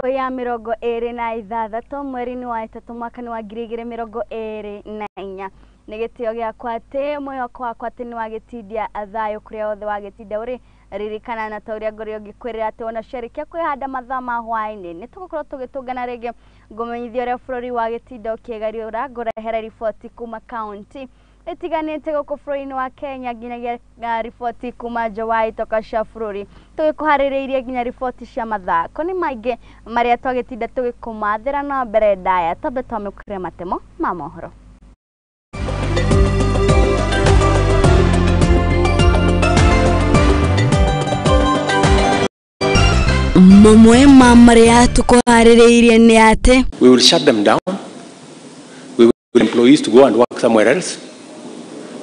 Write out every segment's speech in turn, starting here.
Thikũ ya 26 mweri-inĩ wa 3 mwaka-inĩ wa 2024 nĩ gĩtĩo gĩakwa atĩ mwĩhoko wakwa atĩ nĩ wagĩtindia thayũ kũrĩa wothe wagĩtinda ũrĩ ririkana na ta ũrĩa ngorwo ngĩkwĩrĩra atĩ ona ciarĩkia kwĩhanda mathaa ma hwaĩ-inĩ nĩ tũgũkorwo tũgĩtũngana rĩngĩ ngũmenyithia ũrĩa bũrũri wagĩtinda ũkĩgariũra ngũrehere riboti kuma kaunti itiganĩte gũkũ bũrũri-inĩ wa Kenya nginyagia riboti kuma nja wa itoka cia bũrũri tũgĩkũharĩrĩirie nginya riboti cia mathako nĩ maingĩ marĩa twagĩtinda tũgĩkũmathĩra no mbere ndaya twambe twamũkĩre matemo ma mohoro. Mamwe ma marĩa tũkũharĩrĩirie nĩ atĩ we will shut them down, we will employees to go and work somewhere else,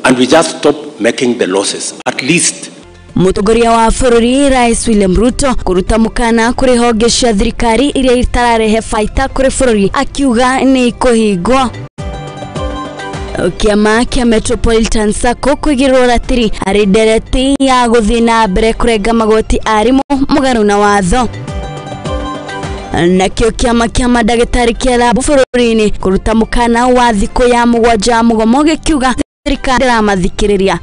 and we just stop making the losses at least. Mũtongoria wa bũrũri Rais William Ruto kũruta mũkana kũrĩ honge cia thirikari iria itararehe baita kũrĩ bũrũri akiuga nĩ ikũhingwo. Kĩama kĩa Metropolitan Sacco kũigĩrwo ratiri harĩ ndereti ya gũthiĩ na mbere kũrenga magoti arimũ mũgarũ na watho. Nakĩo kĩama kĩa mandagĩtarĩ kĩa Rabu bũrũri-inĩ kũruta mũkana wa thikũ ya 7 ya mũgomo gĩkiuga thirikari ndĩramathikĩrĩria.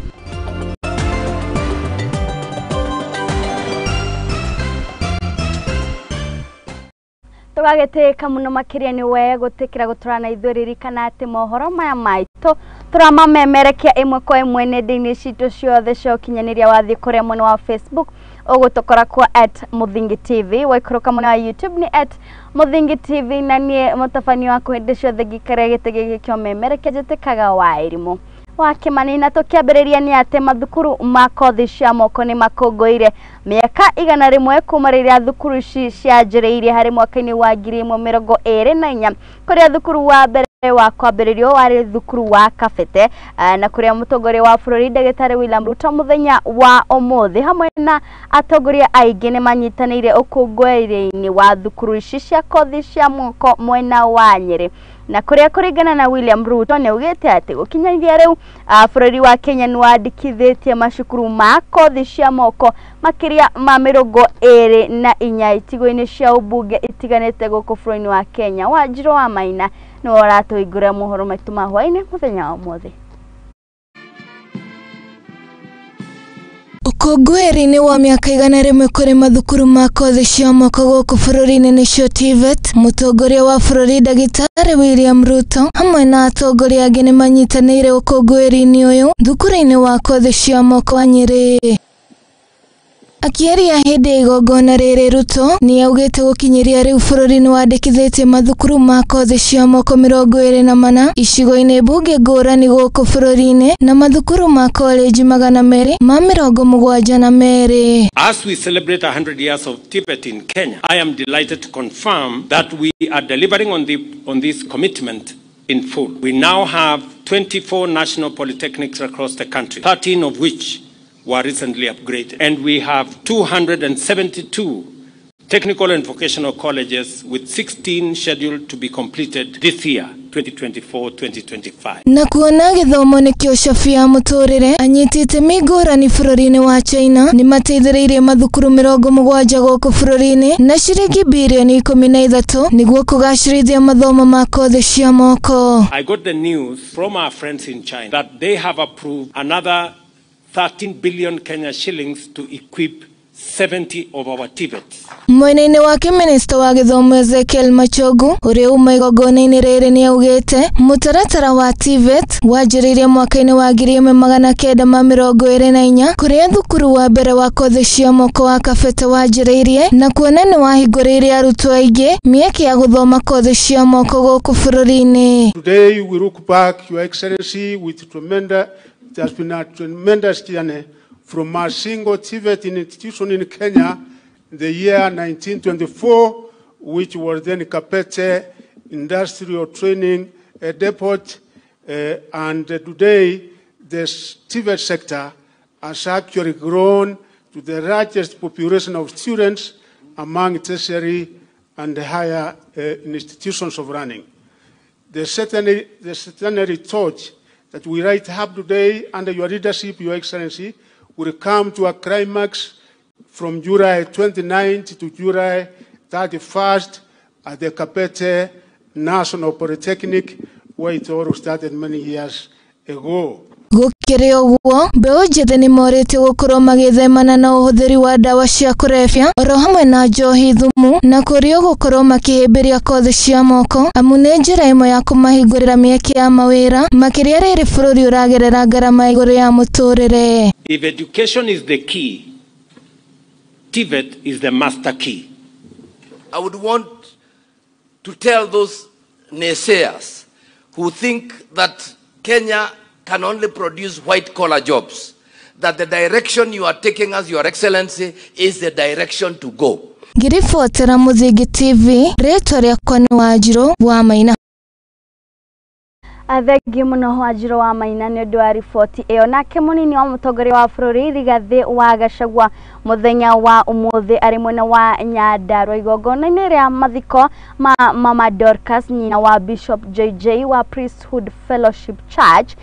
Tũgagĩtĩka mũno makĩria nĩ we gũtĩkĩra gũtũra na ithuĩ ririkana atĩ mohoro maya maitũ tũramamemerekia ĩmwe kwa ĩmwe nenda-inĩ citũ ciothe cia ũkinyanĩria wathiĩ kũrĩa mwena wa Facebook ũgũtũkora kwa @Muthingi TV, waikũrũka mwena wa YouTube nĩ @Muthingi TV, na niĩ mũtabania waku hĩndĩ ciothe ngĩikaria gĩtĩ gĩkĩ kĩa ũmemerekia njĩtĩkaga wa Irimũ wa Kĩmani. Na tũkĩambĩrĩria nĩ atĩ mathukuru ma kothi cia moko nĩ makũngũĩire mĩaka 100 kuma rĩrĩa thukuru ici cianjĩrĩirie harĩ mwaka-inĩ wa 1924 kũrĩa thukuru wa mbere wa kwambĩrĩrio warĩ thukuru wa Kabete, na kũrĩa mũtongoria wa bũrũri ndagĩtarĩ William Ruto mũthenya wa ũmũthĩ hamwe na atongoria aingĩ nĩ manyitanĩire ũkũngũĩri-inĩ wa thukuru ici cia kothi cia moko mwena wa Nyĩrĩ. Na kũrĩa kũringana na William Ruto nĩ augĩte atĩ gũkinyagia rĩu bũrũri wa Kenya nĩ wandĩkithĩtie macukuru ma kothi cia moko makĩria ma 24 itigo-inĩ cia ũmbunge itiganĩte gũkũ bũrũri-inĩ wa Kenya. Wanjirũ wa Maina nĩwe ũratũhingũrĩra mohoro maitũ ma hwaĩ-inĩ mũthenya wa ũmũthĩ. Ũkũngũĩri-inĩ wa mĩaka 100 kũrĩ mathukuru ma kothi cia moko gũkũ bũrũri-inĩ nĩcio TVET, mũtongoria wa bũrũri ndagĩtarĩ William Ruto hamwe na atongoria angĩ nĩ manyitanĩire ũkũngũĩri-inĩ ũyũ thukuru-inĩ wa kothi cia moko wa Nyĩrĩ. Akĩaria hĩndĩ ya igongona rĩrĩ, Ruto nĩ augĩte gũkinyĩria rĩu bũrũri nĩ wandĩkithĩtie mathukuru ma kothi cia moko 24 icigo-inĩ mbunge ngũrani gũkũ bũrũri-inĩ na mathukuru ma college 272. As we celebrate 100 years of TVET in Kenya, I am delighted to confirm that we are delivering on this commitment in full. We now have 24 national polytechnics across the country, 13 of which were recently upgraded, and we have 272 technical and vocational colleges with 16 scheduled to be completed this year, 2024-2025. Na kuona gĩthomo nĩkĩo cabi ya mũtũrĩre, anyiti itemi ngũrani bũrũri-inĩ wa China nĩ mateithĩrĩirie mathukuru 70 gũkũ bũrũri-inĩ na ciringi birioni 13 nĩguo kũgacĩrithia mathomo ma kothi cia moko. I got the news from our friends in China that they have approved another 13 billion Kenya shillings to equip 70 of our TVETs. Mwena-inĩ wake minista wa gĩthomo Ezekiel Machogu ũrĩa uma igongona-inĩ rĩrĩ nĩ augĩte mũtaratara wa TVET wanjĩrĩirie mwaka-inĩ wa 1924 kũrĩa thukuru wa mbere wa kothi cia moko wa Kabete wanjĩrĩirie na kuona nĩ wahingũrĩire arutwo aingĩ mĩeke ya gũthoma kothi cia moko gũkũ bũrũri-inĩ. Today we look back, Your Excellency, with tremendous, it has been a tremendous journey from a single TVET institution in Kenya in the year 1924, which was then Kabete Industrial Training Depot, and today the TVET sector has actually grown to the largest population of students among tertiary and higher institutions of learning. The centenary torch that we light up today under your leadership, Your Excellency, will come to a climax from July 29th to July 31st, at the Kabete National Polytechnic, where it all started many years ago. Gũkĩrĩ ũguo, mbeũ njĩthĩ nĩ morĩtio gũkorwo magĩthemana na ũhũthĩri wa ndawa cia kũrebia oro hamwe na njohi thumu na kũrio gũkorwo makĩhĩmbĩria kothi cia moko amu nĩ njĩra ĩmwe ya kũmahingũrĩra mĩeke ya mawĩra makĩria rĩrĩ bũrũri ũragerera ngarama igũrũ ya mũtũrĩre. If education is the key, TVET is the master key. I would want to tell those naysayers who think that Kenya can only produce white-collar jobs, that the direction you are taking us, Your Excellency, is the direction to go. Ngiribotera Muthingi TV, rĩtwa rĩakwa nĩ Wanjirũ wa Maina. Thengiũ mũno Wanjirũ wa Maina nĩ ũndũ wa riboti ĩyo. Nake mũnini wa mũtongoria wa bũrũri Rigathĩ wa Gachagua mũthenya wa ũmũthĩ arĩ mwena wa Nyandarua igongona-inĩ rĩa mathiko ma Mama Dorcas nyina wa Bishop JJ wa Priesthood Fellowship Church.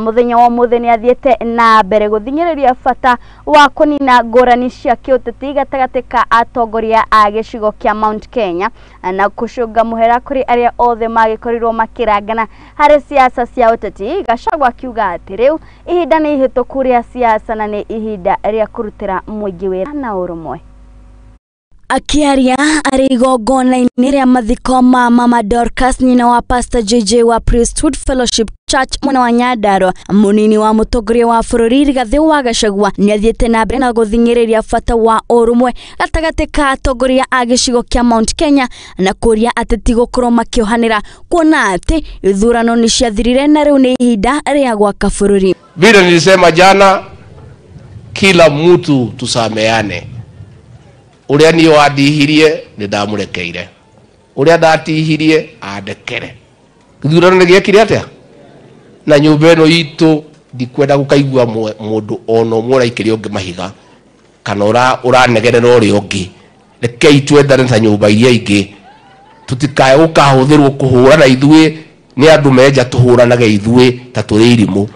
Mũthenya wa ũmũthĩ nĩ athiĩte na mbere gũthing'ĩrĩria bata wa kũnina ngũrani cia kĩũteti gatagatĩ ka atongoria a gĩcigo kĩa Mount Kenya na kũcũnga mũhera kũrĩ arĩa othe magĩkorirwo makĩrangana harĩ siasa cia ũteti. Gachagua akiuga atĩ rĩu ihinda nĩ ihĩtũku rĩa siasa na nĩ ihinda rĩa kũrutĩra mũingĩ wĩra na ũrũmwe. Akiaria arĩ igongona-inĩ rĩa mathiko ma Mama Dorcas nyina wa Pastor JJ wa Priesthood Fellowship Church mwena wa Nyandarua, mũnini wa mũtongoria wa bũrũri Rigathĩ wa Gachagua nĩ athiĩte na mbere na gũthing'ĩrĩria bata wa ũrũmwe gatagatĩ ka atongoria a gĩcigo kĩa Mount Kenya na kũria ateti gũkorwo makĩohanĩra kuona atĩ ithurano nĩ ciathirire na rĩu nĩ ihinda rĩa gwaka bũrũri. Vile nilisema jana, kila mtu tusameane. Uria niyo andihirie nĩ ndamũrekeire, uria ndatihirie andekere. Gĩthurano nĩ gĩekire atĩa? Na nyũmba ĩno itũ ndikwenda gũkaigua mũndũ ona ũmwe ũraikĩria ũngĩ mahiga kana ũranegerera ũrĩa ũngĩ. Rekei twendane ta nyũmba iria ingĩ, tũtikae gũkahũthĩrwo kũhũrana ithuĩ nĩ andũ menja tũhũranage ithuĩ ta tũrĩ irimũ.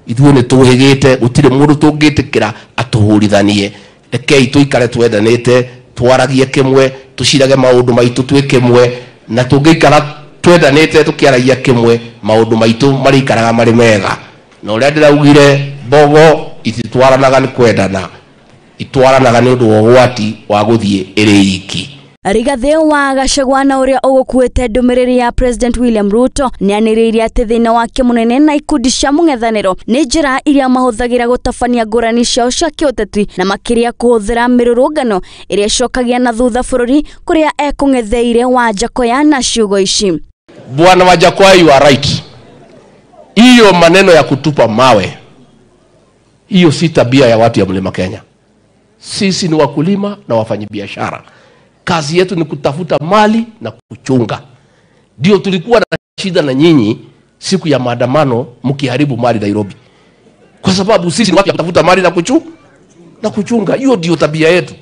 Ithuĩ nĩ tũhĩgĩte, gũtirĩ mũndũ tũngĩtĩkĩra atũhũrithanie. Rekei tũikare twendanĩte, twaragie kĩmwe, tũcirage maũndũ maitũ twĩ kĩmwe, na tũngĩikara twendanĩte tũkĩaragia kĩmwe, maũndũ maitũ marĩikaraga marĩ mega. Na ũrĩa ndĩraugire, mbogo ititwaranaga nĩ kwendana, itwaranaga nĩ ũndũ wa ũgwati wa gũthiĩ ĩrĩ iki. Rigathĩ wa Gachagua na ũrĩa ũgũkuĩte ndũmĩrĩri ya President William Ruto nĩanĩrĩire atĩ thĩna wake mũnene na ikundi cia mũng'ethanĩro nĩ njĩra iria mahũthagĩra gũtabania ngũrani ciao cia kĩũteti na makĩria kũhũthĩra mĩrũrũngano ĩrĩa ĩcokagia na thutha bũrũri kũrĩa ekũng'etheire Wajackoyah na ciugo ici. Bwana Wajackoyah, you are right. Hiyo maneno ya kutupa mawe, hiyo si tabia ya watu ya Mlima Kenya. Sisi ni wakulima na wafanyabiashara. Kazi yetu ni kutafuta mali na kuchunga. Ndio tulikuwa na shida na nyinyi siku ya maandamano mkiharibu mali Nairobi. Kwa sababu sisi ni watu ya kutafuta mali na na kuchunga. Hiyo ndio tabia yetu.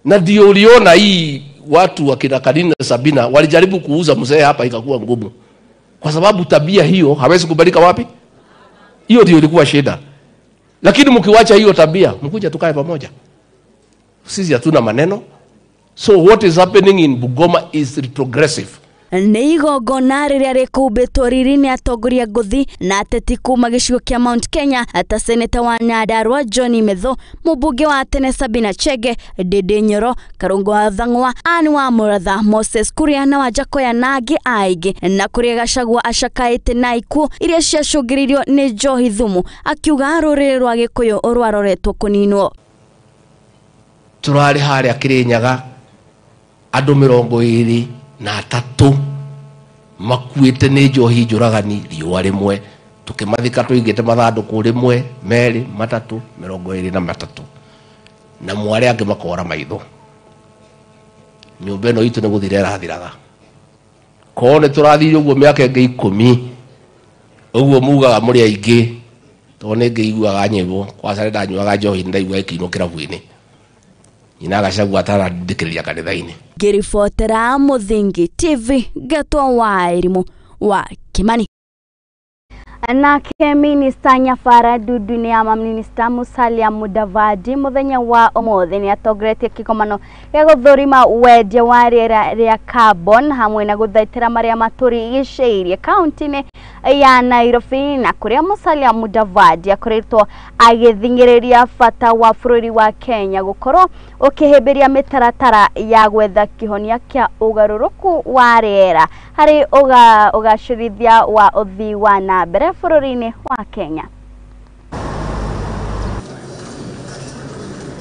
Na ndio uliona hii watu wa kina Karine na Sabina walijaribu kuuza mzee hapa ikakuwa ngumu. Kwa sababu tabia hiyo hawezi kubalika wapi? Hiyo ndio ilikuwa shida. Lakini mkiwacha hiyo tabia, mkuja tukae pamoja. Sisi hatuna maneno. So what is happening in Bungoma is retrogressive. Nĩ igongona rĩrĩa rĩkũmbĩtwo riri nĩ atongoria ngũthi na ateti kuma gĩcigo kĩa Mount Kenya ta seneta wa Nyandarua John Methu, mũmbunge wa tene Sabina Chege, Ndindi Nyoro, Karungo wa Thang'wa, Anne wa Muratha, Moses Kuria na Wajackoyah na angĩ aingĩ. Na kũrĩa Gachagua acakaĩte na ikuũ iria ciacũngĩrĩirio nĩ njohi thumu, akiuga rũrĩrĩ rwa Gĩkũyũ rwaroretwo kũninwo. Tũrarĩ harĩa Kĩrĩnyaga andũ 23 makuĩte nĩ njohi njũragani riũa rĩmwe, tũkĩmathika tũigĩte mathandũkũ rĩmwe, merĩ, matatũ, 23, na mwarĩ angĩ makora maitho. Nyũmba ĩno itũ nĩ gũthira ĩrathiraga. Korwo nĩ tũrathire ũguo mĩaka ĩngĩ 10 ũguo mugaga mũrĩ aingĩ, tondũ nĩ ngĩiguaga nyĩmbo kwaca nĩ ndanyuaga njohi nĩ ndaiguaga ĩkĩinwo kĩrabu-inĩ. Nyina Gachagua atarandĩkĩrĩria kanitha-inĩ. Nake minista Nyabara Dudu nĩ ama minista Musalia Mudavadi muthenya wa umuthi nĩ atongoretie kĩgomano gĩa gũthũrima wendia wa rĩera rĩa carbon hamwe na gũthaitĩra marĩa matũrigicĩirie kaunti-inĩ ya Nairobi, na kũrĩa Musalia Mudavadi akoretwo agĩthing'ĩrĩria bata wa bũrũri wa Kenya gũkorwo ũkĩhĩmbĩria mĩtaratara ya gwetha kĩhonia kĩa ũgarũrũku wa rĩera harĩ ũgacĩrithia wa ũthii wa na mbere bũrũri-inĩ wa Kenya.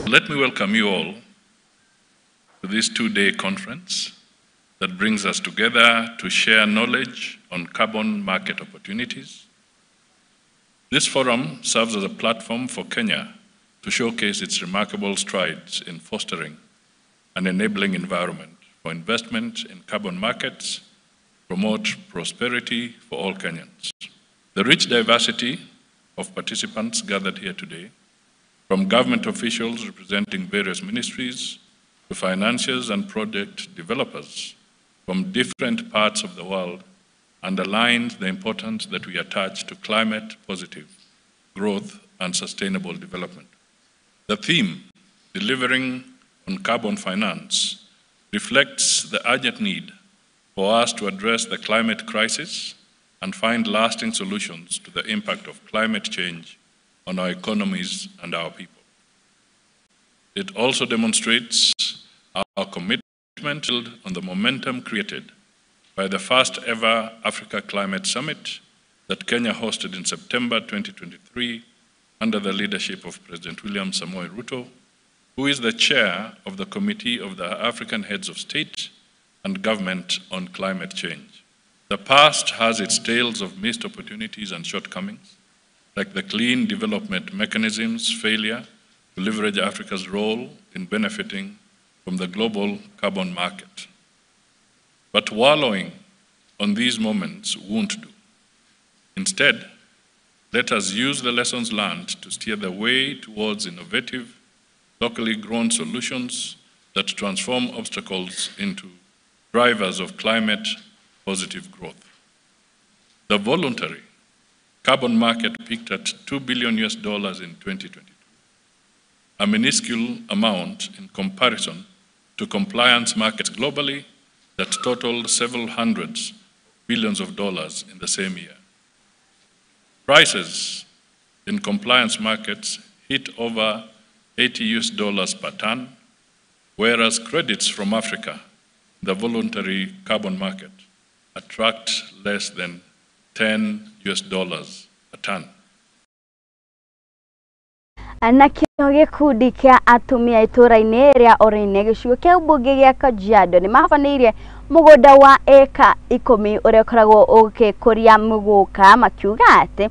Let me welcome you all to this two-day conference that brings us together to share knowledge on carbon market opportunities. This forum serves as a platform for Kenya to showcase its remarkable strides in fostering an enabling environment for investment in carbon markets, promote prosperity for all Kenyans. The rich diversity of participants gathered here today, from government officials representing various ministries to financiers and project developers from different parts of the world, underlines the importance that we attach to climate positive growth and sustainable development. The theme, Delivering on Carbon Finance, reflects the urgent need for us to address the climate crisis and find lasting solutions to the impact of climate change on our economies and our people. It also demonstrates our commitment on the momentum created by the first ever Africa Climate Summit that Kenya hosted in September 2023 under the leadership of President William Samoei Ruto, who is the chair of the Committee of the African Heads of State and Government on Climate Change. The past has its tales of missed opportunities and shortcomings, like the clean development mechanism's failure to leverage Africa's role in benefiting from the global carbon market. But wallowing on these moments won't do. Instead, let us use the lessons learned to steer the way towards innovative, locally grown solutions that transform obstacles into drivers of climate positive growth. The voluntary carbon market peaked at $2 billion in 2022, a minuscule amount in comparison to compliance markets globally that totaled several hundreds of billions of dollars in the same year. Prices in compliance markets hit over $80 per ton, whereas credits from Africa, the voluntary carbon market, attract less than $10 a ton. Nakio gĩkundi kĩa atumia itũra-inĩ rĩa Orine gĩcigo kĩa mbunge gĩa Kajiado nĩ mahabanĩirie mũgũnda wa eka 10 ũrĩa ũkoragwo ũgĩkũria mũgũka, makiuga atĩ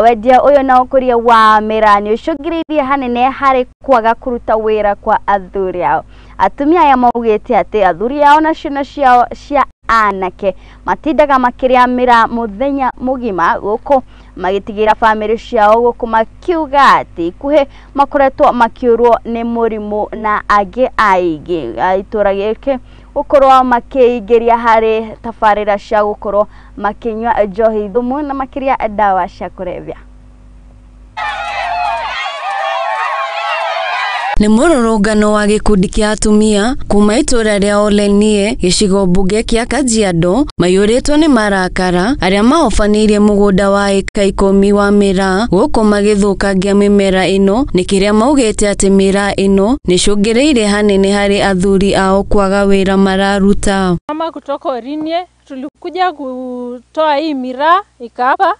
wendia ũyũ na ũkũria wa mĩraa nĩ ũcũngĩrĩirie hanene harĩ kwaga kũruta wĩra kwa athuri ao. Atumia aya maugĩte atĩ athuri ao na ciana ciao cia anake matindaga makĩrĩa mĩraa mũthenya mũgima gũkũ magĩtigĩra bamĩrĩ ciao gũkũ makiuga atĩ ikuhĩ makoretwo makĩũrwo nĩ mũrimũ na angĩ aingĩ itũra gĩkĩ gũkorwo makĩingĩria harĩ tabarĩra cia gũkorwo makĩnyua njohi thumu na makĩria ndawa cia kũrebia. Nĩ mũrũrũngano wa gĩkundi kĩa atumia kuma itũra rĩa Olenie gĩcigo mbunge kĩa Kajiado maiyũrĩtwo nĩ marakara arĩa mahobanĩirie mũgũnda wa eka 10 wa mĩraa gũkũ magĩthũkangia mĩmera ĩno nĩ kĩrĩa maugĩte atĩ mĩraa ĩno nĩcũngĩrĩirie hanene harĩ athuri ao kwaga wĩra mararuta. Mama kutoka Orinie tulikuja kutoa hii miraa ikapa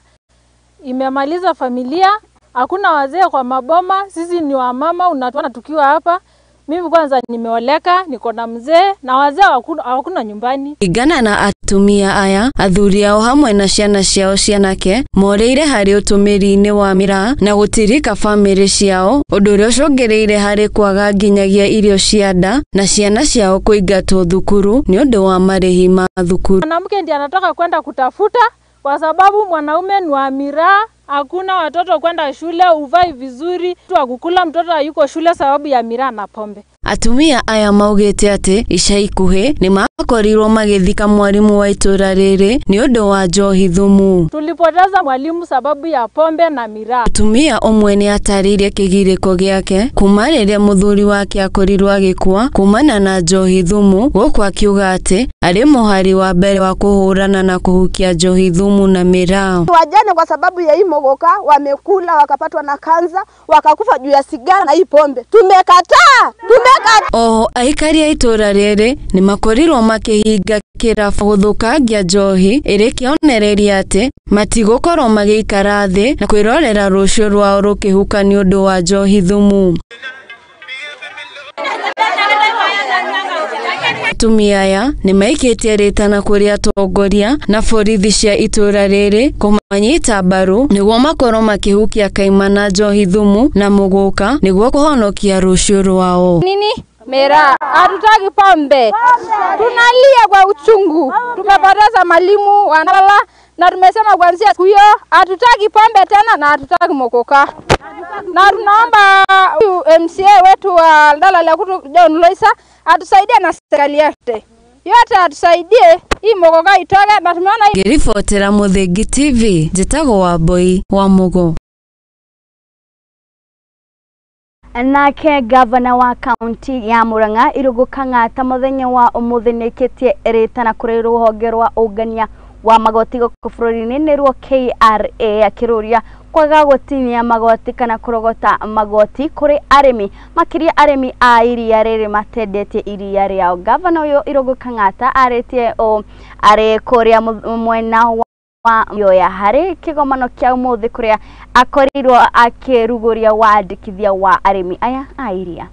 imemaliza familia. Hakuna wazee kwa maboma, sisi ni wamama, unatuona tukiwa hapa. Mimi kwanza nimeoleka, niko na mzee na wazee hakuna nyumbani. Igana na atumia aya, athuri ao hamwe na ciana ciao cianake moreire harĩ ũtũmĩri-inĩ wa miraa na gũtirika bamĩrĩ ciao, ũndũ ũrĩa ũcũngĩrĩire harĩ kwaga nginyagia irio cia nda na ciana ciao kũingatwo thukuru nĩ ũndũ wa marĩhi ma thukuru. Mwanamke ndiye anatoka kwenda kutafuta kwa sababu mwanaume ni wa miraa. Hakuna watoto kwenda shule, uvai vizuri, tu akukula mtoto hayuko shule sababu ya miraa na pombe. Atumia aya maugĩte atĩ ica ikuhĩ nĩ makorirwo magĩthika mwarimu wa itũra rĩrĩ nĩ ũndũ wa njohi thumu. Tulipoteza mwalimu sababu ya pombe na miraa. Mũtumia ũmwe nĩ atarĩirie kĩgirĩko gĩake kuma rĩrĩa mũthuri wake akorirwo agĩkua kumana na njohi thumu, gũkũ akiuga atĩ arĩ mũhari wa mbere wa kũhũrana na kũhukia njohi thumu na miraa. Wajane kwa sababu ya hii mogoka wamekula wakapatwa na kansa, wakakufa juu ya sigara na hii pombe. Tumekataa, tumekataa. Oho aikari a itũra rĩrĩ nĩ makorirwo makĩhinga kĩrabu gũthũkangia njohi ĩrĩ kĩonereria atĩ matigũkorwo magĩikara thĩ na kwĩrorera rũciũ rwao rũkĩhuka nĩ ũndũ wa njohi thumu. Atumia aya nĩ maikĩtie rĩtana kũrĩ atongoria na borithi cia itũra rĩrĩ kũmanyita mbaru nĩguo makorwo makĩhukia kaimana njohi thumu na mũgũka nĩguo kũhonokia rũciũ rwao. Nini? Miraa, hatutaki pombe. Tunalia kwa uchungu. Tumepoteza mwalimu wanalala na tumesema kuanzia siku hiyo hatutaki pombe tena na hatutaki mokoka. Na tunaomba MCA wetu wa Ndala Lekutu John Loisa atusaidie na serikali yote. Yote atusaidie hii mokoka itoke na tumeona hii. Ngĩribotera Mũthingi TV, njĩtagwo Wambui wa Mugo. Nake gavana wa kaunti ya Murang'a Irũngũ Kang'ata mũthenya wa ũmũthĩ nĩaikĩtie rĩtana kũrĩ rũhonge rwa ũngania wa magoti gũkũ bũrũri-inĩ nĩruo KRA akĩrũria kwaga gũtinia magoti kana kũrogota magoti kũrĩ arĩmi, makĩria arĩmi a iria rĩrĩ matendetie iria rĩao. Gavana ũyũ Irũngũ Kang'ata arĩtie ũũ arĩ kũrĩa mwena wa Yoya harĩ kĩgomano kĩa ũmũthĩ kũrĩa akorirwo akĩrugũria wandĩkithia wa arĩmi aya a iria.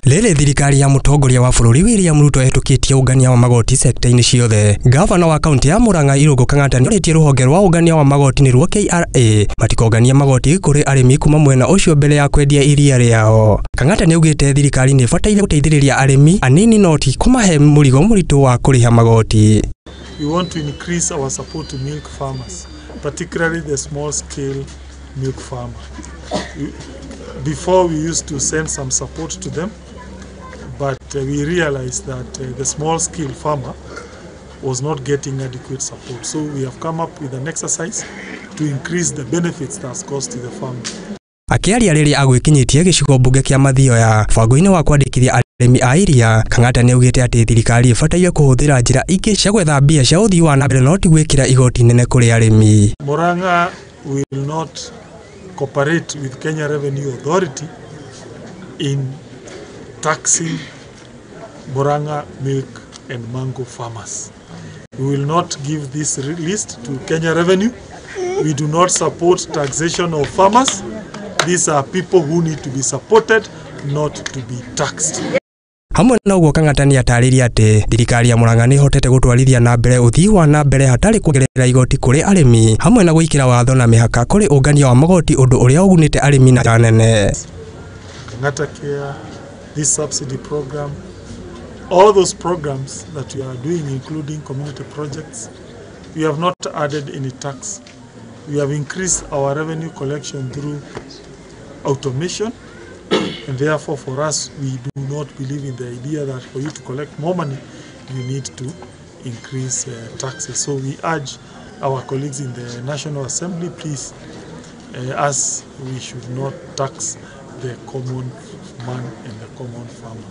Rĩrĩ thirikari ya mũtongoria wa bũrũri William Ruto ĩhetũkĩtie ũngania wa magoti sekta-inĩ ciothe. Gavana wa kaunti ya Murang'a Irũngũ Kang'ata nĩorĩtie rũhonge rwa ũngania wa magoti nĩruo KRA matikonganie magoti kũrĩ arĩmi kuma mwena ũcio mbere ya kwendia iria rĩao. Kang'ata nĩaugĩte thirikari nĩĩbataire gũteithĩrĩria arĩmi anini no ti kũmahe mũrigo mũritũ wa kũrĩha magoti. We want to increase our support to milk farmers, particularly the small scale milk farmer. Before we used to send some support to them, but we realized that the small scale farmer was not getting adequate support. So we have come up with an exercise to increase the benefits that goes to the farmer. Akĩaria rĩrĩa agwĩkinyĩtie gĩcigo mbunge kĩa Mathioya mũbango-inĩ wa kwandĩkithia arĩmi a iria, Kang'ata nĩaugĩte atĩ thirikari ĩbataire kũhũthĩra njĩra ingĩ cia gwetha mbia cia ũthii wa na mbere no ti gwĩkĩra igoti nene kũrĩ arĩmi. Murang'a will not cooperate with Kenya Revenue Authority in taxing Murang'a milk and mango farmers. We will not give this list to Kenya Revenue. We do not support taxation of farmers. These are people who need to be supported, not to be taxed. Hamwe na ũguo Kang'ata nĩatarĩirie atĩ thirikari ya Murang'a nĩĩhotete gũtwarithia na mbere ũthii wa na mbere hatarĩ kuongerera igoti kũrĩ arĩmi hamwe na gwĩkĩra watho na mĩhaka kũrĩ ũngania wa magoti ũndũ ũrĩa ũgunĩte arĩmi na njĩra nene. Kang'ata Care, this subsidy program, all those programs that we are doing, including community projects, we have not added any tax. We have increased our revenue collection through automation, and therefore for us, we do not believe in the idea that for you to collect more money, you need to increase taxes. So we urge our colleagues in the National Assembly, please, as we should not tax the common man and the common farmer.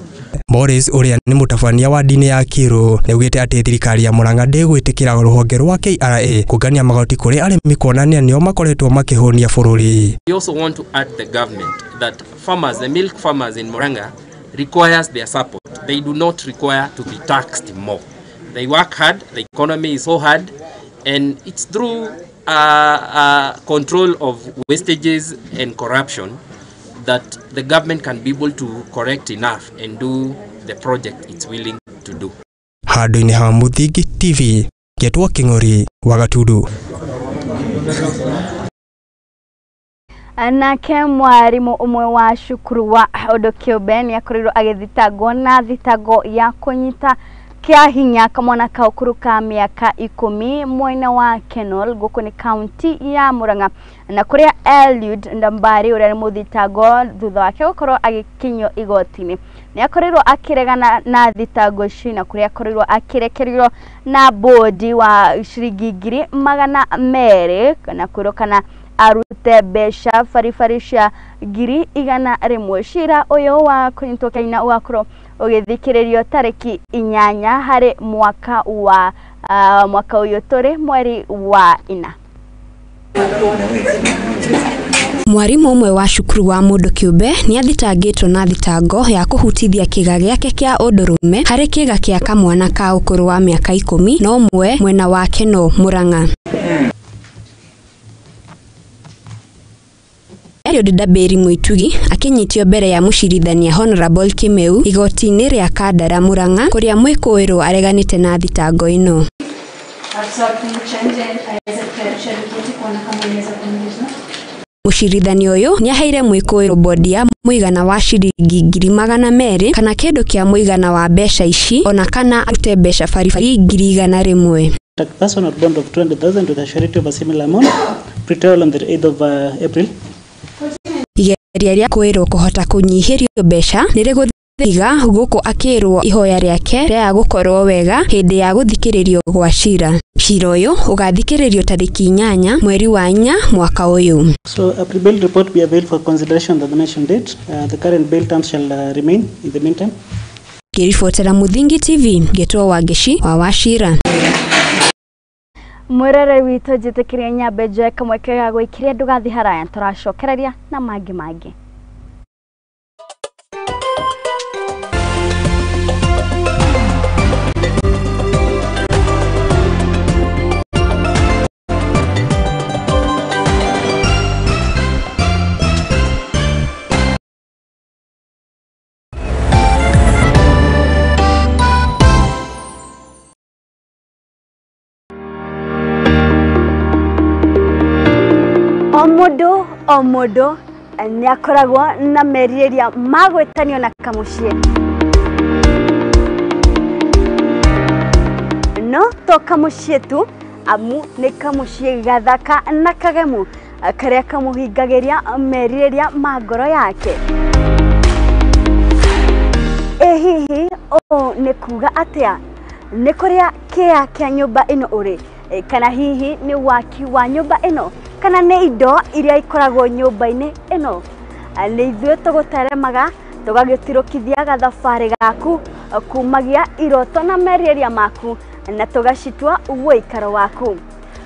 Morris ũrĩa nĩ mũtabania wa ndini ya Kiru nĩaugĩte atĩ thirikari ya Murang'a ndĩgwĩtĩkĩra rũhonge rwa KRA kũngania magoti kũrĩ arĩmi kuonania nĩo makoretwo makĩhũnia bũrũri. We also want to add the government that farmers, the milk farmers in Murang'a requires their support. They do not require to be taxed more. They work hard, the economy is so hard, and it's through control of wastages and corruption that the government can be able to correct enough and do the project it's willing to do. Handũ-inĩ ha Mũthingi TV, ngetwo Kĩng'ori wa Gatundu. Nake mwarimu ũmwe wa cukuru wa ũndũ kĩũmbe nĩ akorirwo agĩthitangwo na thitango ya kũnyita Kĩa hinya kamwana ka ũkũrũ ka mĩaka 10 mwena wa Kenol gũkũ nĩ kaunti ya Murang'a na kũrĩa Eliud Ndambari ũrĩa nĩ mũthitango thutha wake gũkorwo agĩkinyio igoti-inĩ nĩ akorirwo akĩregana na thitango ici na kũrĩa akorirwo akĩrekererio na bodi wa ciringi 200,000 kana kwĩrwo kana arute mbeca baribari cia 100,000. Cira ũyũ wa kũnyitwo kĩa ũgakorwo ũgĩthikĩrĩrio tarĩki 8 harĩ mwaka wa mwaka ũyũ tũrĩ mweri wa 4. Mwarimu ũmwe wa cukuru wa mũndũ kĩũmbe nĩ athitangĩtwo na thitango ya kũhutithia kĩga gĩake kĩa ũndũrũme harĩ kĩga kĩa kamwana ka ũkũrũ wa mĩaka 11 mwena wa Keno Murang'a. Eliud Ndambiri Mwitugi akinyitio mbere ya mũcirithania Honorable Kimeu igoti-inĩ rĩa Kandara Murang'a kũrĩa mwĩkũĩrwo areganĩte na thitango ĩno. Mũcirithania ũyũ nĩaheire mwĩkũĩrwo bodi ya mũigana wa ciringi 200,000 kana kĩndũ kĩa mũigana wa mbeca ici ona kana arute mbeca baribari 100,000. Person bond of 200,000 with a surety of a similar amount pre-trial on the 8th of April. Igeria rĩa kwĩrwo kũhota kũnyihĩrio mbeca nĩrĩgũthiga gũkũ akĩrwo ihoya rĩake rĩa gũkorwo wega hĩndĩ ya gũthikĩrĩrio gwa cira. Cira ũyũ ũgathikĩrĩrio tarĩki 8 mweri wa 4 mwaka ũyũ. So a pre-bail report be available for consideration on the mentioned date. The current bail terms shall remain in the meantime. Ngĩribotera Muthingi TV ngĩtwo Wangeci wa Wachira. Mwĩrore witũ njĩtĩkĩrie nyambe njoe kamweke ga gwĩkiria ndũgathiĩ haraya tũracokereria na mangĩ mangĩ. O mũndũ nĩ akoragwo na merirĩria ma gwĩtanio na kamũciĩ no to kamũciĩ tu amu nĩ kamũciĩ gathaka na kagemu karĩa kamũhingagĩria merirĩria ma ngoro yake. Ĩ hihi ũũ nĩ kuga atĩa? Nĩ kũrĩa kĩa kĩa nyũmba ĩno ũrĩ kana hihi nĩ waki wa nyũmba ĩno kana nĩ indo iria ikoragwo nyũmba-inĩ ĩno? Nĩ ithuĩ tũgũteremaga tũgagĩtirũkithia gathabarĩ gaku kumagia iroto na merirĩria maku na tũgacitua ũikaro waku.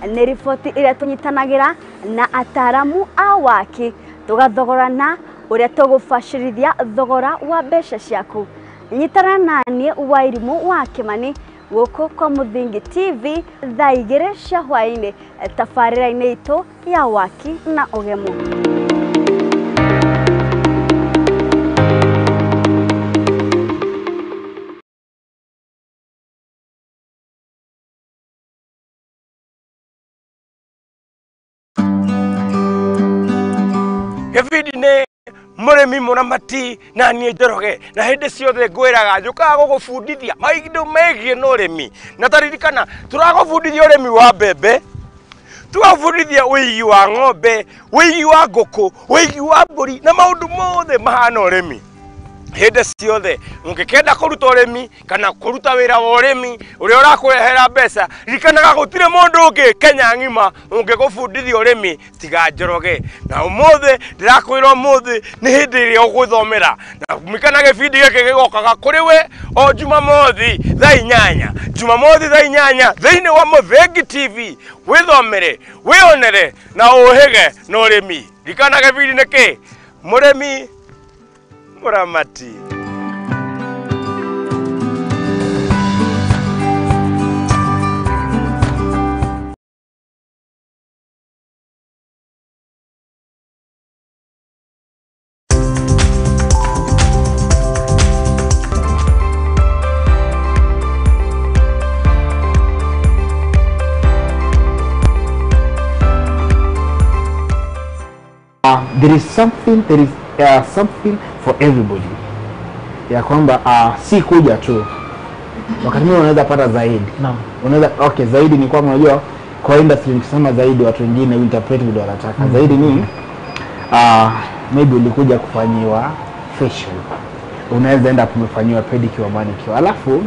Nĩ riboti ĩrĩa tũnyitanagĩra na ataramu a waki tũgathogorana ũrĩa tũgũbacĩrithia thogora wa mbeca ciaku. Nyitana naniĩ Wairimũ wa Kĩmani gũkũ kwa Muthingi TV thaa 2 cia hwaĩ-inĩ tabarĩra-inĩ itũ ya waki na ũgemu. Gĩbindi nĩ mũrĩmi mũramati na niĩ Njoroge na hĩndĩ ciothe ngwĩraga njũkaga gũgũbundithia maũndũ megiĩ na ũrĩmi na taririkana tũragũbundithia ũrĩmi wa mbembe, tũgabundithia ũigi wa ng'ombe, ũigi wa ngũkũ, ũigi wa mbũri na maũndũ mothe mahana ũrĩmi. Hĩndĩ ciothe ũngĩkenda kũruta ũrĩmi kana kũruta wĩra wa ũrĩmi ũrĩa ũrakũrehera mbeca, ririkanaga gũtirĩ mũndũ ũngĩ Kenya ng'ima ũngĩgũbundithia ũrĩmi tiga Njoroge. Na ũmũthĩ ndĩrakwĩra ũmũthĩ nĩ hĩndĩ ĩrĩa ũgũthomera na mikana gĩbindi gĩkĩ gĩgokaga kũrĩ we o Jumamothi thaa 8, Jumamothi thaa 8 thĩinĩ wa Muthingi TV. Wĩthomere, wĩonere na ũhĩge na ũrĩmi. Ririkana gĩbindi nĩ kĩ? Mũrĩmi mũramati. There is something, there is something for everybody. Ya kwamba si kuja tu. Wakati mwingine unaweza pata zaidi. Naam. Unaweza, okay, zaidi ni kwamba unajua kwa industry nikisema zaidi watu wengine interpret vile wanataka. Zaidi ni maybe ulikuja kufanyiwa facial, unaweza enda kufanyiwa pedicure, manicure. Alafu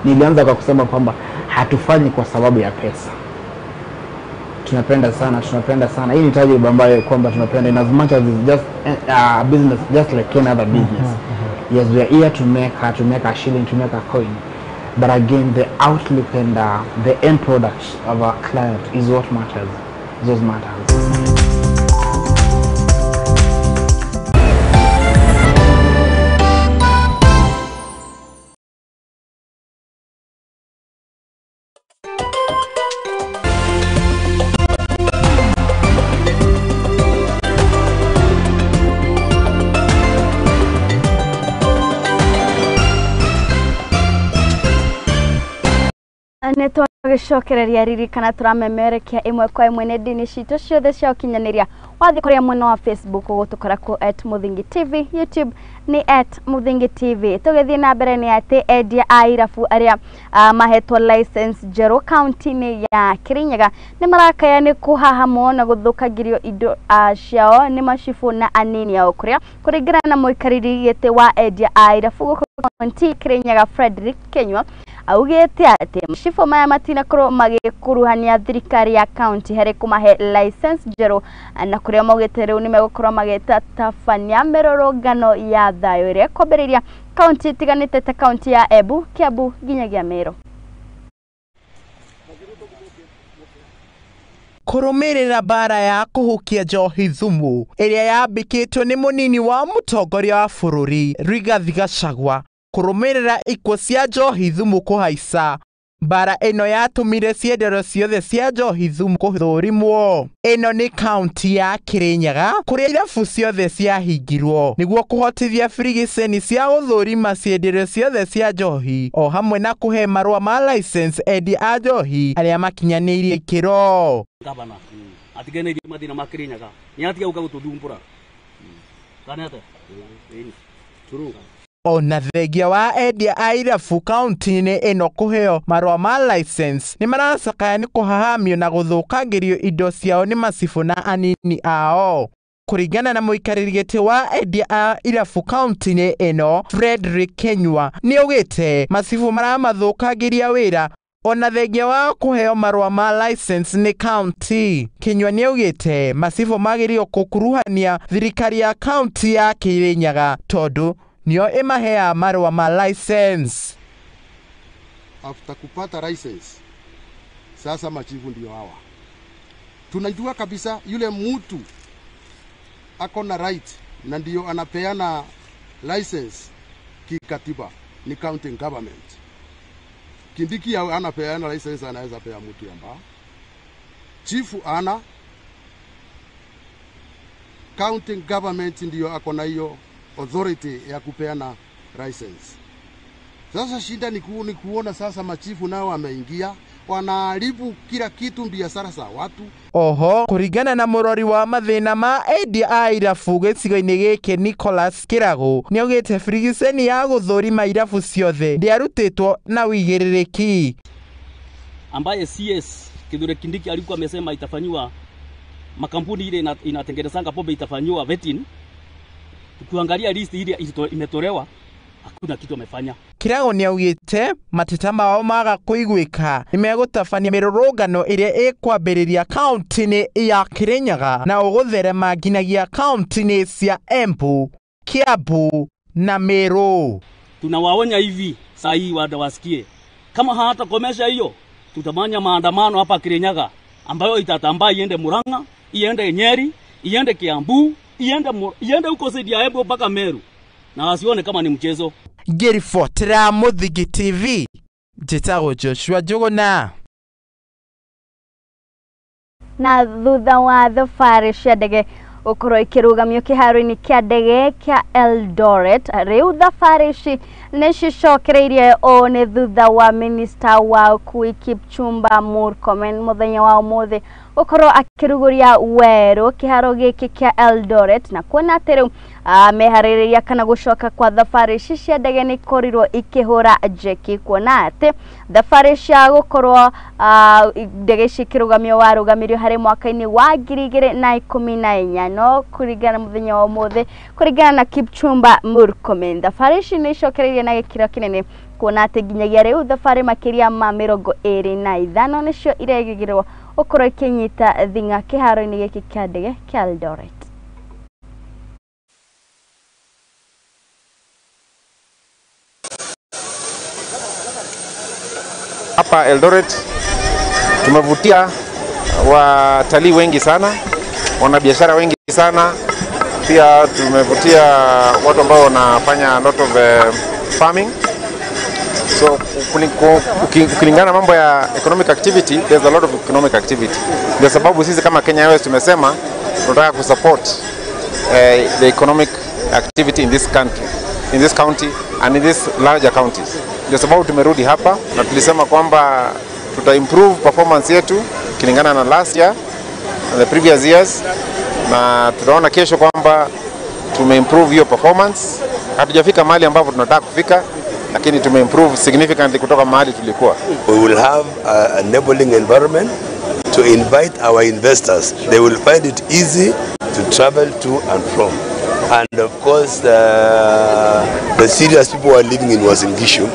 nilianza kwa kusema kwamba hatufanyi kwa sababu ya pesa. Tunapenda sana, tunapenda sana. Hii ni tajriba ambayo kwamba tunapenda, in as much as it's just a business, just like any other business. Yes, we are here to make a shilling, to make a coin. But again, the outlook and the end product of our client is what matters. Those matters. Nĩ twagĩcokereria. Ririkana tũramemerekia ĩmwe kwa ĩmwe nenda-inĩ citũ ciothe cia ũkinyanĩria. Wathiĩ kũrĩa mwena wa Facebook ũgũtũkora ku @MuthingiTV, YouTube nĩ @MuthingiTV. Tũgĩthiĩ na mbere nĩ atĩ endia a irabu arĩa mahetwo license njerũ kaunti-inĩ ya Kirinyaga nĩ marakaya nĩ kũhahamwo na gũthũkangĩrio indo ciao nĩ macibũ na anini ao, kũrĩa kũringana na mũikarĩri gĩtĩ wa endia a irabu gũkũ kaunti Kirinyaga, Frederick Kenywa, augĩte atĩ macibũ maya matinakorwo magĩkuruhania thirikari ya kaunti harĩ kũmahe license njerũ, na kũrĩa maugĩte rĩu nĩ megũkorwo magĩtatabania mĩrũrũngano ya thayũ ĩrĩa ĩkwambĩrĩria kaunti itiganĩte ta kaunti ya Embu, Kiambu nginyagia Meru. Kũrũmĩrĩra mbara ya kũhukia njohi thumu ĩrĩa yambĩkĩtwo nĩ mũnini wa mũtongoria wa bũrũri Rigathi Gachagua kũrũmĩrĩra ikuũ cia njohi thumu kũhaica, mbara ĩno yatũmire ciendero ciothe cia njohi thumu kũthũrimwo. Ĩno nĩ kaunti ya Kirinyaga kũrĩa irabu ciothe ciahingirwo nĩguo kũhotithia birigiceni cia gũthũrima ciendero ciothe cia njohi o hamwe na kũhe marũa ma license endia a njohi arĩa makinyanĩirie ikĩro. Gavana atigane mathina ma Kirinyaga ni atiga uka gututhumbura kana ate true. Ona thengia wa endia a irabu kaunti-inĩ ĩno kũheo marũa ma license, nĩ maracakaya nĩ kũhahamio na gũthũkangĩrio indo ciao nĩ macibũ na anini ao. Kũringana na mũikarĩri gĩtĩ wa endia a irabu kaunti-inĩ ĩno Frederick Kenywa, nĩ augĩte macibũ maramathũkangĩria wĩra ona thengia wa kũheo marũa ma license nĩ kaunti. Kinyua nĩ augĩte macibũ magĩrĩirwo gũkuruhania thirikari ya kaunti ya Kirinyaga tondũ nĩo ĩmaheaga marũa ma license. After kupata license, sasa machifu ndio hawa. Tunajua kabisa yule mtu ako na right na ndio anapeana license kikatiba ni county government. Kindiki anapeana license, anaweza pea mtu amba chifu ana county government ndio ako na hiyo authority ya kupeana license. Sasa shida ni kuona sasa machifu nao wameingia wanaharibu kila kitu, biashara za watu. Oho kũringana na mũrori wa mathĩna ma endia a irabu gĩcigo-inĩ gĩkĩ Nicholas Kĩrago, nĩaugĩte birigiceni ya gũthũrima irabu ciothe ndĩarutĩtwo na ũigĩrĩrĩki. Ambaye CS Kithure Kindiki alikuwa amesema itafanyiwa makampuni ile inatengenezanga pombe itafanyiwa vetting. Tukiangalia list ile imetolewa hakuna kitu amefanya. Kirago nĩaugĩte mateta mao maga kũiguĩka nĩmegũtabania mĩrũrũngano ĩrĩa ĩkwambĩrĩria kaunti-inĩ ya Kirinyaga na ũgũtherema nginyagia kaunti-inĩ cia Embu, Kiambu na Meru. Tunawaonya hivi saa hii wada wasikie, kama hawatakomesha hiyo tutamanya maandamano hapa Kirinyaga ambayo itatambaa iende Murang'a, iende Nyeri, iende Kiambu, iende huko zaidi ya Embu mpaka Meru, na wasione kama ni mchezo. Ngĩribotera Mũthingi TV, njĩtagwo Joshua Njũgũna. Na thutha wa thabarĩ cia ndege gũkorwo ikĩrũgamio kĩharo-inĩ kĩa ndege kĩa Eldoret, rĩu thabarĩ ici Nĩ cicokereirie ũũ nĩ thutha wa minista wa ũkui Kipchumba Murkomen mũthenya wa ũmũthĩ gũkorwo akĩrugũria werũ kĩharo gĩkĩ kĩa Eldoret na kuona atĩ rĩu meharĩrĩria kana gũcoka kwa thabarĩ ici cia ndege nĩ ikorirwo ikĩhũra njeki kuona atĩ thabarĩ cia gũkorwo ndege ici ikĩrũgamio warũgamirio harĩ mwaka-inĩ wa 2014 no kũringana na mũthenya wa ũmũthĩ kũringana na Kipchumba Murkomen thabarĩ ici nĩ icokereirie na gĩkĩro kĩnene kuona atĩ nginyagia rĩu thabarĩ makĩria ma 25 nĩcio iregĩrwo gũkorwo ikinyita thing'a kĩharo-inĩ gĩkĩ kĩa ndege kĩa Eldoret. Hapa Eldoret tumevutia watalii wengi sana, wanabiashara wengi sana, pia tumevutia watu ambao wanafanya a lot of farming. So ukilingana mambo ya economic activity, there's a lot of economic activity. Ndio sababu sisi kama Kenya Airways tumesema tunataka kusupport the economic activity in this country, in this county and in this larger counties. Ndio sababu tumerudi hapa na tulisema kwamba tuta improve performance yetu kulingana na last year and the previous years, na tutaona kesho kwamba tumeimprove hiyo performance. Hatujafika mahali ambapo tunataka kufika, lakini tumeimprove significantly kutoka mahali tulikuwa. We will have an enabling environment to invite our investors. They will find it easy to travel to and from. And of course, the serious people who are living in Uasin Gishu,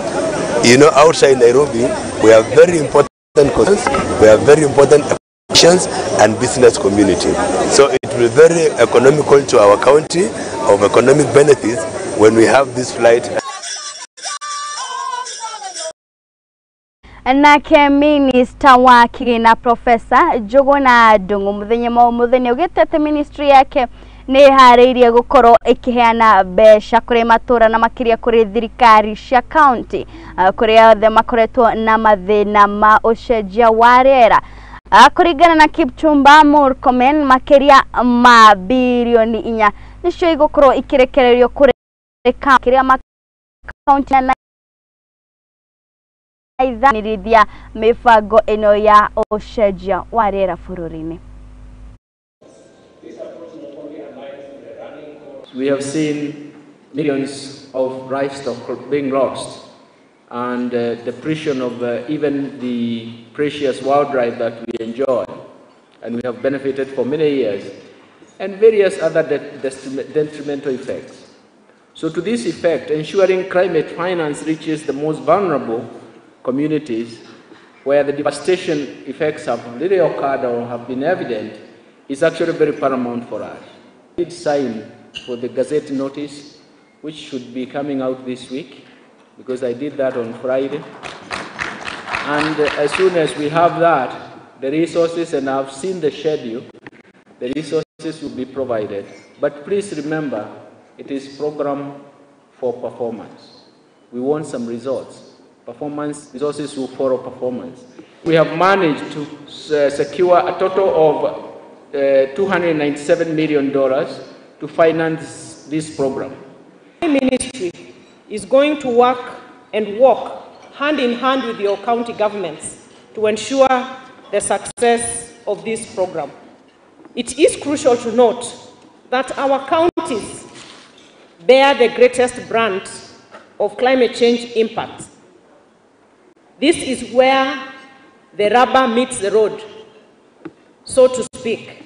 you know, outside Nairobi, we have very important concerns, we have very important applications and business community. So it will be very economical to our county of economic benefits when we have this flight. Nake minista wa kĩgĩna Professor Njuguna Ndung'u mũthenya wa ũmũthĩ nĩaugĩte atĩ ministry yake nĩ ĩharĩirie gũkorwo ĩkĩheana mbeca kũrĩ matũra na makĩria kũrĩ thirikari cia county kũrĩa othe makoretwo na mathĩna ma ũcenjia wa rĩera. Kũringana na Kipchumba Murkomen makĩria ma birioni 4 nĩcio igũkorwo ikĩrekererio kũrĩ kĩrĩa ma county na ithanĩrithia mĩbango ĩno ya ũcenjia wa rĩera bũrũri-inĩ. We have seen millions of livestock being lost and depletion of even the precious wildlife that we enjoy and we have benefited for many years, and various other detrimental effects. So to this effect, ensuring climate finance reaches the most vulnerable communities where the devastation effects have really occurred or have been evident is actually very paramount for us. We did sign for the Gazette notice, which should be coming out this week, because I did that on Friday. And as soon as we have that, the resources, and I've seen the schedule, the resources will be provided. But please remember, it is program for performance. We want some results. Performance, resources will follow performance. We have managed to secure a total of $297 million to finance this program. My ministry is going to work and walk hand in hand with your county governments to ensure the success of this program. It is crucial to note that our counties bear the greatest brunt of climate change impacts. This is where the rubber meets the road, so to speak.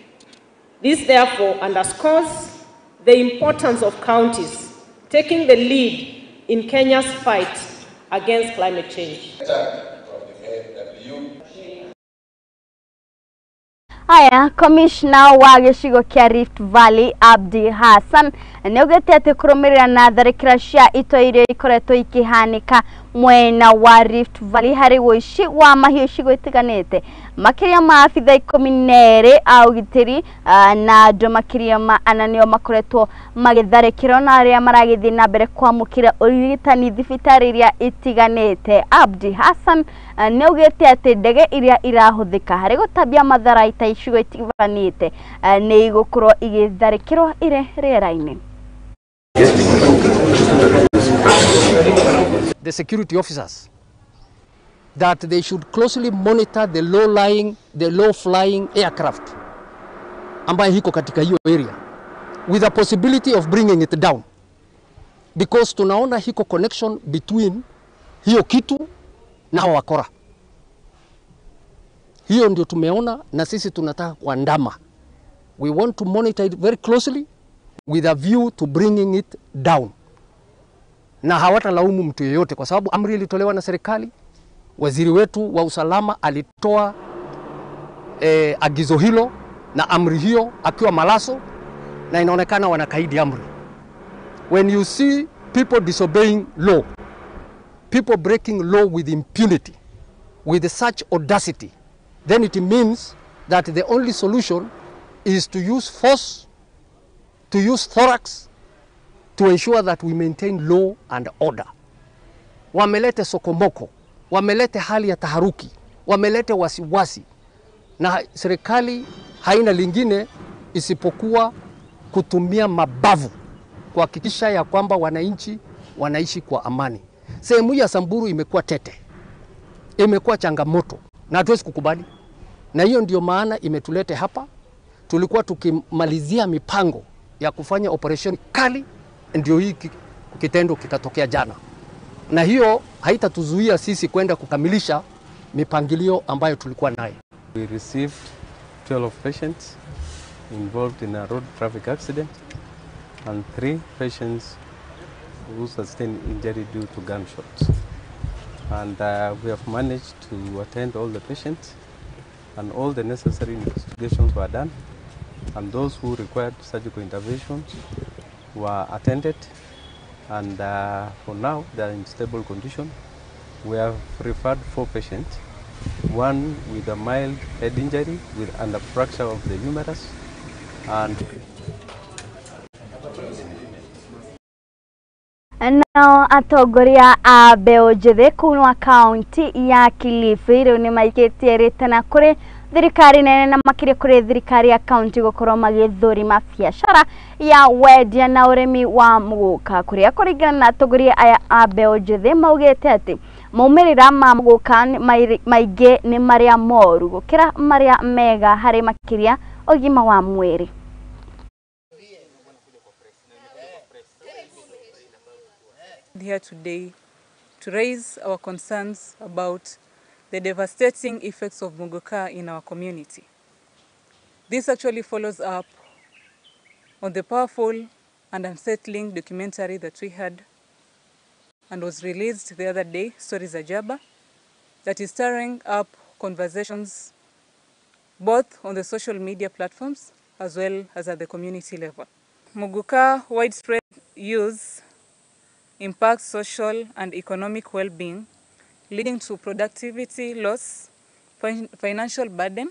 This therefore underscores the importance of counties taking the lead in Kenya's fight against climate change. Haya, Commissioner wa gĩcigo kĩa Rift Valley Abdi Hassan nĩaugĩte atĩ kũrũmĩrĩra na tharĩkĩra cia itoi iria ikoretwo ikĩhanĩka mwena wa Rift Valley harĩ ũici wa mahiũ icigo itiganĩte makĩria ma abitha 12 a ũgitĩri na andũ makĩria ma ana nĩo makoretwo magĩtharĩkĩrwo na arĩa maragĩthiĩ na mbere kwamũkĩra ũrigitani thibitarĩ iria itiganĩte. Abdi Hassan nĩaugĩte atĩ ndege iria irahũthĩka harĩ gũtambia matharaita icigo itiganĩte nĩ igũkorwo igĩtharĩkĩrwo irĩ rĩera-inĩ. the security officers that they should closely monitor the low-lying, the low-flying aircraft ambayo iko katika hiyo area with a possibility of bringing it down, because tunaona hiko connection between hiyo kitu na wakora. Hiyo ndio tumeona na sisi tunataka kuandama. We want to monitor it very closely with a view to bringing it down. Na hawatalaumu mtu yeyote kwa sababu amri ilitolewa na serikali. Waziri wetu wa usalama alitoa agizo hilo na amri hiyo akiwa Malaso, na inaonekana wanakaidi amri. When you see people disobeying law, people breaking law with impunity, with such audacity, then it means that the only solution is to use force, to use thorax, to ensure that we maintain law and order. Wamelete sokomoko, wamelete hali ya taharuki, wamelete wasiwasi, na serikali haina lingine isipokuwa kutumia mabavu kuhakikisha ya kwamba wananchi wanaishi kwa amani. Sehemu ya Samburu imekuwa tete, imekuwa changamoto na hatuwezi kukubali. Na hiyo ndio maana imetulete hapa. Tulikuwa tukimalizia mipango ya kufanya operation kali, ndio hii kitendo kikatokea jana. Na hiyo haitatuzuia sisi kwenda kukamilisha mipangilio ambayo tulikuwa nayo. We received 12 patients involved in a road traffic accident and 3 patients who sustained injury due to gunshots. And we have managed to attend all the patients and all the necessary investigations were done, and those who required surgical interventions were attended, and for now they are in stable condition. We have referred 4 patients, one with a mild head injury with and a fracture of the humerus, and Nao atongoria a mbeũ njĩthĩ kuma kaunti ya Kilifi rĩu nĩ maikĩtie rĩtana kũrĩ thirikari nene na makĩria kũrĩ thirikari ya kaunti gũkorwo magĩthũrima biacara ya wendia na ũrĩmi wa mũgũka, kũrĩa kũringana na atongoria aya a mbeũ njĩthĩ maugĩte atĩ maumĩrĩra ma mũgũka maingĩ nĩ marĩa moru gũkĩra marĩa mega harĩ makĩria ũgima wa mwĩrĩ. Here today to raise our concerns about the devastating effects of Muguka in our community. This actually follows up on the powerful and unsettling documentary that we had and was released the other day, Stories Ajaba, that is stirring up conversations both on the social media platforms as well as at the community level. Muguka widespread use impacts social and economic well-being, leading to productivity loss, financial burden,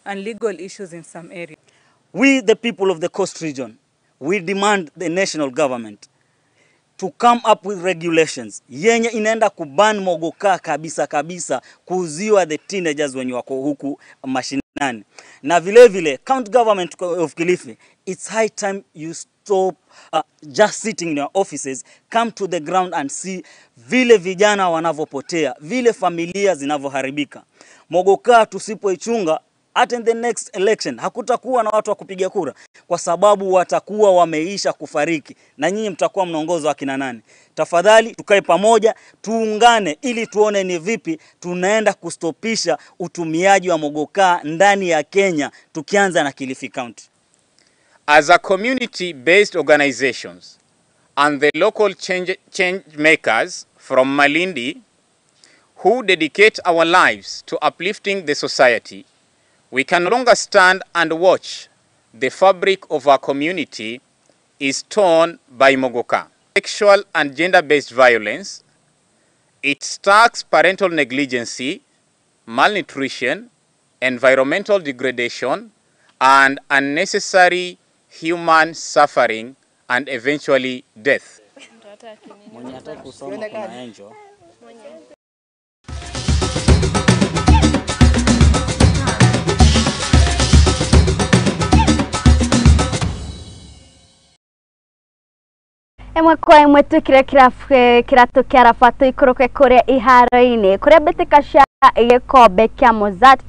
and legal issues in some areas. We, the people of the Coast region, we demand the national government to come up with regulations yenye inaenda kuban mogoka kabisa kabisa, kuuziwa the teenagers wenye wako huku mashinani. Na vile vile, county government of Kilifi, it's high time you stop just sitting in your offices, come to the ground and see vile vijana wanavyopotea, vile familia zinavyoharibika. Mogoka tusipoichunga, at in the next election hakutakuwa na watu wa kupiga kura, kwa sababu watakuwa wameisha kufariki na nyinyi mtakuwa mnaongozwa akina nani. Tafadhali tukae pamoja, tuungane ili tuone ni vipi tunaenda kustopisha utumiaji wa mogoka ndani ya Kenya, tukianza na Kilifi County. As a community-based organizations and the local change makers from Malindi who dedicate our lives to uplifting the society, we can no longer stand and watch the fabric of our community is torn by Mogoka. Sexual and gender-based violence, it stacks parental negligence, malnutrition, environmental degradation, and unnecessary human suffering and eventually death. Ĩmwe kwa ĩmwe twĩkĩre kĩratũ kĩa raba tũikũrũke kũrĩa iharo-inĩ kũrĩa mbĩtĩka cia gĩkombe kĩa Mozart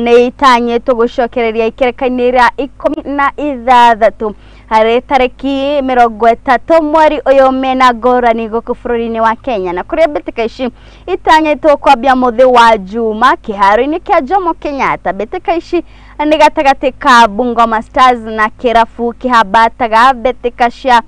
nĩ itanyĩtwo gũcokereria ikereka-inĩ rĩa 16 harĩ tarĩki 30 mweri ũyũ mena ngũrani gũkũ bũrũri-inĩ wa Kenya, na kũrĩa mbĩtĩka ici itanyĩtwo kwambia mũthĩ wa Juma kĩharo-inĩ kĩa Jomo Kenyatta. Mbĩtĩka ici nĩ gatagatĩ ka Bungoma Stars na kĩrabu kĩhambataga mbĩtĩka cia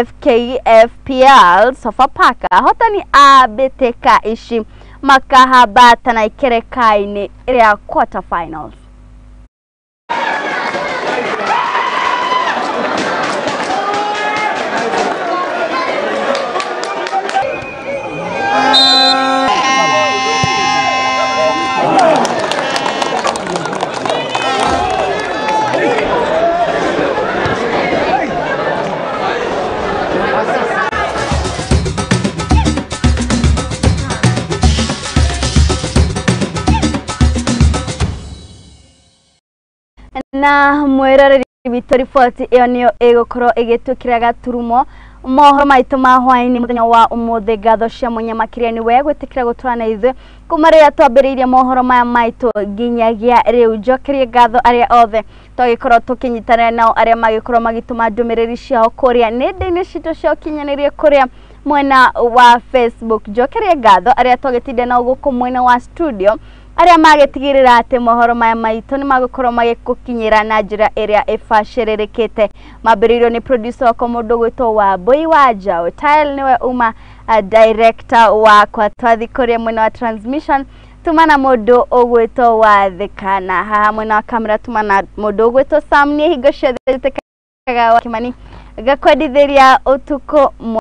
FKFPL Sofapaka. Ahotani a mbĩtĩka ici makahambata na ikereka-inĩ rĩa quarter finals. Na mwĩroreri witũ, riboti ĩyo nĩyo ĩgũkorwo ĩgĩtwĩkĩra gaturumo mohoro maitũ ma hwaĩ-inĩ mũthenya wa ũmũthĩ. Ngatho cia mwanya makĩria nĩ we gwĩtĩkĩra gũtũra na ithuĩ kuma rĩrĩa twambĩrĩirie mohoro maya maitũ nginyagia rĩu. Njokerie ngatho arĩa othe twagĩkorwo tũkĩnyitanĩra nao, arĩa magĩkorwo magĩtũma ndũmĩrĩri ciao kũrĩa nenda-inĩ citũ cia ũkinyanĩria kũrĩa mwena wa Facebook. Njokerie ngatho arĩa twagĩtinda nao gũkũ mwena wa studio, arĩa magĩtigĩrĩra atĩ mohoro maya maitũ nĩ magũkorwo magĩgũkinyĩra na njĩra ĩrĩa ĩbacĩrĩrĩkĩte. Mambĩrĩirio nĩ producer wakwa mũndũ gwĩtwo Wambui wa Njaũ. Tile nĩwe uma director wakwa. Twathi kũrĩa mwena wa transmission tuma na mũndũ ũgwĩtwo Wathĩka, na haha mwena wa kamera tuma na mũndũ ũgwĩtwo Sam. Niĩ hingo ciothe njĩtĩkaga wa Kimani ngakwendithĩria ũtukũ.